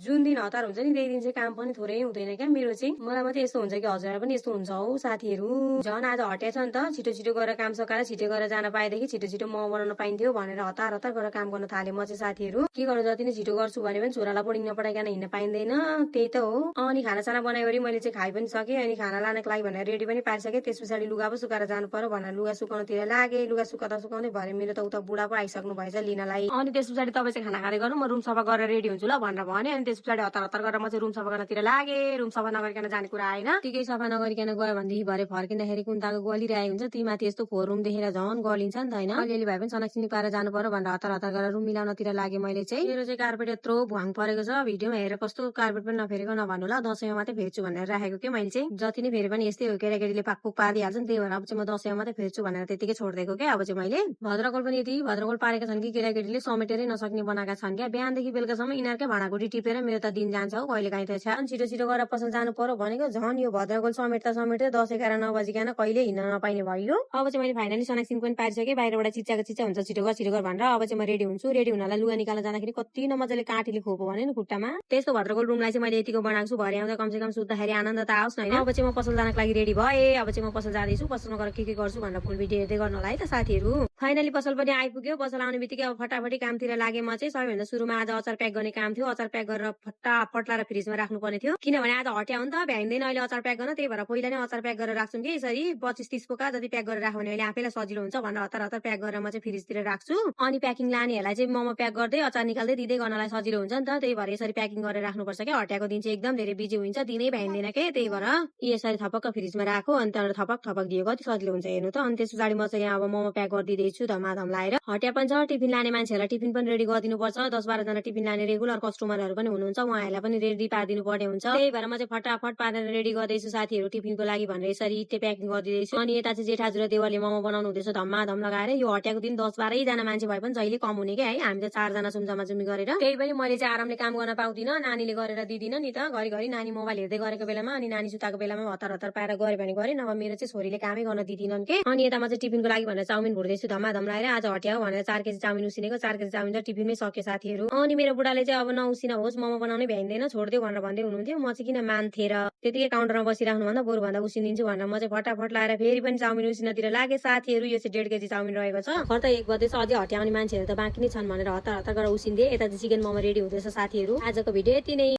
जुन दिन हतार हुन्छ नि त्यही दिन चाहिँ काम पनि थोरै हुँदैन क्या मेरो चाहिँ। मलाई मात्रै यस्तो हुन्छ कि हजुरलाई पनि यस्तो हुन्छ हौ साथीहरू। झन् आज हटिया छ नि त, छिटो छिटो गरेर काम सकाएर छिटो गरेर जान पाएदेखि छिटो छिटो मोमो बनाउन पाइन्थ्यो भनेर हतार हतार गरेर काम गर्न थाले म चाहिँ साथीहरू। के गर्नु, जति नै छिटो गर्छु भने पनि छोरालाई बोर्डिङ नपठाइकन हिँड्न पाइँदैन, त्यही त हो। अनि खानासाना बनाइवरी मैले चाहिँ खाइ पनि सकेँ, अनि खाना लानको लागि भनेर रेडी पनि पारिसकेँ। त्यस पछाडि लुगा पो सुकाएर जानु पर्यो भनेर लुगा सुकाउनुतिर लागे। लुगा सुकाउँदा सुकाउँदै भरे मेरो त उता बुढा पो आइसक्नु भएछ लिनलाई। अनि त्यस पछाडि तपाईँ चाहिँ खाना खाँदै गर्नु, म रुम सफा गरेर रेडी हुन्छु ल भनेर भने। अनि त्यस पछाडि हतार हतार गरेर म चाहिँ रुम सफा गर्नतिर लागे। रुम सफा नगरिकन जाने कुरा आएन। त्यतिकै सफा नगरिकन गयो भनेदेखि भरे फर्किँदाखेरि कुन्ताको गलिरहेको हुन्छ। ती माथि यस्तो फोहोर रुम देखेर झन् गलिन्छ नि त होइन। अलिअलि भए पनि सनाकसिनी पारेर जानु पर्यो भनेर हतार हतार गरेर रुम मिलाउनतिर लागे मैले चाहिँ। मेरो चाहिँ कार्पेट यत्रो भुवाङ परेको छ, भिडियोमा हेरेर कस्तो कार्पेट पनि नफेरेको नभन्नु ल। दसैँमा मात्रै फेर्छु भनेर राखेको के मैले चाहिँ। जति नै फेरे पनि यस्तै हो, केटाकेटीले पाकपुक पारिहाल्छ नि, त्यही भएर अब चाहिँ म दसैँमा मात्रै फेर्छु भनेर त्यतिकै छोडिदिएको क्या अब चाहिँ मैले। भद्रकोल पनि यति भद्रकोल पारेका छन् कि केटाकेटीले समेटेरै नसक्ने बनाएका छन् क्या। बिहानदेखि बेलुकासम्म यिनीहरूकै भाँडाकुटी टिपेर मेरो त दिन जान्छ हौ कहिले काहीँ त। छ्यान छिटो छिटो गरेर पसल जानु पर्यो भनेको झन् यो भद्रकोल समेट्दा समेट्दै 10-11 नबजिकन कहिले हिँड्न नपाइने भयो। अब चाहिँ मैले फाइनली सनाक्सिन पनि पारिसकेँ। बाहिरबाट चिच्चाको चिच्चा हुन्छ, छिटो गर भनेर। अब चाहिँ म रेडी हुन्छु। रेडी हुनलाई लुगा निकाल्न जाँदाखेरि कति नमजाले काँटीले खोपो भने नि खुट्टामा। त्यस्तो भद्रकोल रुमलाई चाहिँ मैले यतिको बनाएको छु, भरे आउँदा कमसेकम सुत्दाखेरि आनन्द त आओस् न होइन। अब चाहिँ म पसल जानको लागि रेडी भएँ। अब चाहिँ म पसल जाँदैछु, पसलमा गएर के गर्छु भनेर फुल भिडियो हेर्दै गर्नलाई त साथीहरू। फाइनली पसल पनि आइपुग्यो। पसल आउने बित्तिकै अब फटाफटी कामतिर लागे म चाहिँ। सबैभन्दा सुरुमा आज अचार प्याक गर्ने काम थियो। अचार प्याक गरेर फटाफट लाएर फ्रिजमा राख्नुपर्ने थियो, किनभने आज हट्या हो नि त, भ्याइँदैन अहिले अचार प्याक गर्न। त्यही भएर पहिला नै अचार प्याक गरेर राख्छौँ कि यसरी 25-30 पोका जति प्याक गरेर राख्यो भने अहिले आफैलाई सजिलो हुन्छ भनेर हतार हतार प्याक गरेर म चाहिँ फ्रिजतिर राख्छु। अनि प्याकिङ लानेहरूलाई चाहिँ मोमो प्याक गर्दै अचार निकाल्दै दिँदै गर्नलाई सजिलो हुन्छ नि त, त्यही भएर यसरी प्याकिङ गरेर राख्नुपर्छ क्या। हट्याको दिन चाहिँ एकदम धेरै बिजी हुन्छ, दिनै भ्याइँदैन के, त्यही भएर यसरी थपक्क फ्रिजमा राखो अनि त्यहाँबाट थपक थपक दियो, कति सजिलो हुन्छ हेर्नु त। अनि त्यस पछाडि म चाहिँ यहाँ अब मोमो प्याक गरिदिँदैछु धमाधम लाएर। हट्या पनि छ, टिफिन लाने मान्छेहरूलाई टिफिन पनि रेडी गरिदिनु पर्छ। 10-12 जना टिफिन लाने रेगुलर कस्टमरहरू पनि हुनुहुन्छ, उहाँहरूलाई पनि रेडी पारिदिनु पर्ने हुन्छ। त्यही भएर म चाहिँ फटाफट पारेर रेडी गर्दैछु साथीहरू टिफिनको लागि भनेर यसरी प्याकिङ गरिदिँदैछु। अनि यता चाहिँ जेठा हजुर देवरले मोमो बनाउनु हुँदैछ धमाधम लगाएर। यो हट्याको दिन 10-12 जना मान्छे भए पनि जहिले कम हुने क्या है, हामी त 4 जना छौँ जम्मा जम्मी गरेर। त्यही पनि मैले चाहिँ आरामले काम गर्न पाउँदिनँ, नानीले गरेर दिदिनँ नि त। घरिघरि नानी मोबाइल हेर्दै गरेको बेलामा अनि नानी सुताको बेलामा हतार हतार पाएर गऱ्यो भने गरे, नभए मेरो चाहिँ छोरीले कामै गर्न दिदिनन् के। अनि यता म चाहिँ टिफिनको लागि भनेर चाउमिन भुट्दैछु धमाधम लगाएर। आज हट्या हो भनेर 4 केजी चाउमिन उसिनेको, 4 केजी चाउमिन त टिफिनमै सक्यो साथीहरू। अनि मेरो बुढाले चाहिँ अब नउसिना होस्, मोमो बनाउनै भ्याइँदैन, छोडिदियो भनेर भन्दै हुनुहुन्थ्यो। म चाहिँ किन मान्थे र, त्यतिकै काउन्टरमा बसिराख्नु भन्दा बरु भन्दा उसिनिदिन्छु भनेर म चाहिँ फटाफट लाएर फेरि पनि चाउमिन उसिनतिर लागे साथीहरू। यो चाहिँ 1.5 केजी चाउमिन रहेको छ। भर्खर 1 बजेछ, अझै हट्या आउने मान्छेहरू त बाँकी नै छन् भनेर हतार हतार गरेर उसिनिदिए। यता चाहिँ चिकन मोमो रेडी हुँदैछ साथीहरू। आजको भिडियो यति नै।